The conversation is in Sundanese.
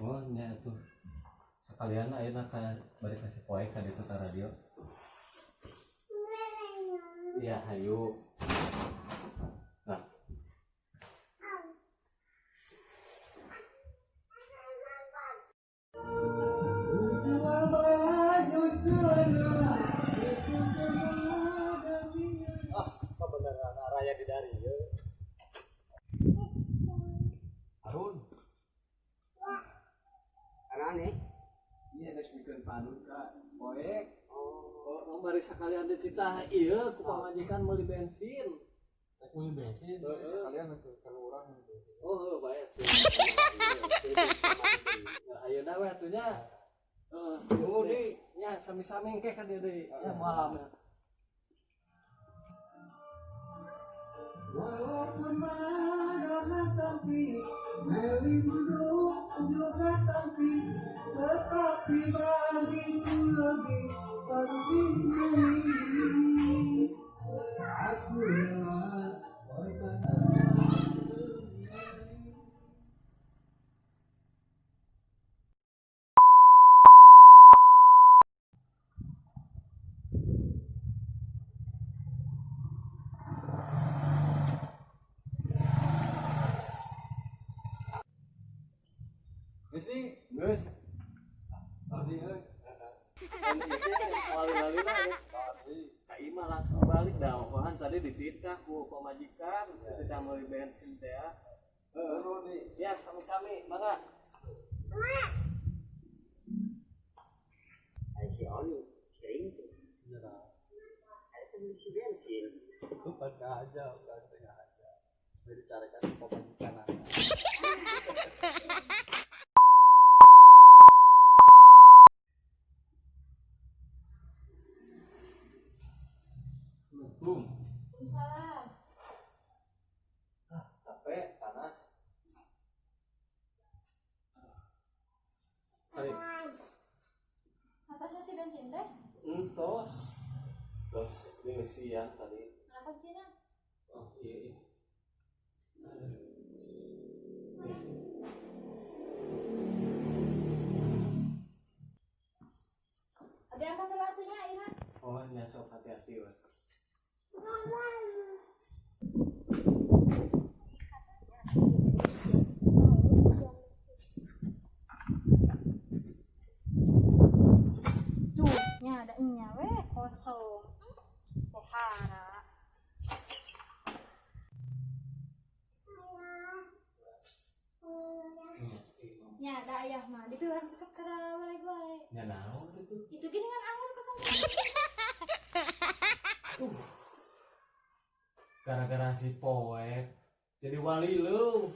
Oh, nya tuh. Sekalian ayeuna ka bari kasih poe ka ditu ka radio. Iya, hayu. Nah. Ah, kebenaran raya di dari ye. Arun. Aneh. Iya, geus mikeun panut ka poek. Oh, oh, bari sekalian dititah ieu ku pamajikan meuli bensin. Rek meuli bensin, Heeh. sekalian ke kalau urang meuli bensin. Oh, heuh, bae tuh. Nah, ayeuna we atuh nya. Heeh. Oh, di. Nya sami-sami engke ka dieu deui. Ya moal lama. Walaupun Madonna cantik, Mary Duduk juga cantik, tetapi bagiku lebih penting ini. Aku rela korbankan. Geus nih, Geus. tadi euy. Wali-walina Tadi. Ka imah langsung balik dah. Wahan tadi dititah ku pamajikan, dititah meuli bensin teh ya. Heeh. Turun nih. Ya, sami-sami, mangga. Ada si Oni, si Ringtu. Ada tuh si bensin. Bukan aja, bukan tengah aja. Jadi carikan pemajikan aja. Boom. Salah. Ah, capek, panas. Sorry. Atasnya si bensin teh. Entos. Terus diisian tadi. Kenapa Cina? Oh, iya. Aduh. Ada yang kata atunya Ira. Oh, nya sok hati-hati we. Tuh, nya ada nya we kosong. Pohara. Nya, iya. Nya ada ayah mah di orang sok kera wae wae. Nya naon itu? Itu gini kan anggur kosong. Gara-gara si poek jadi wali lu.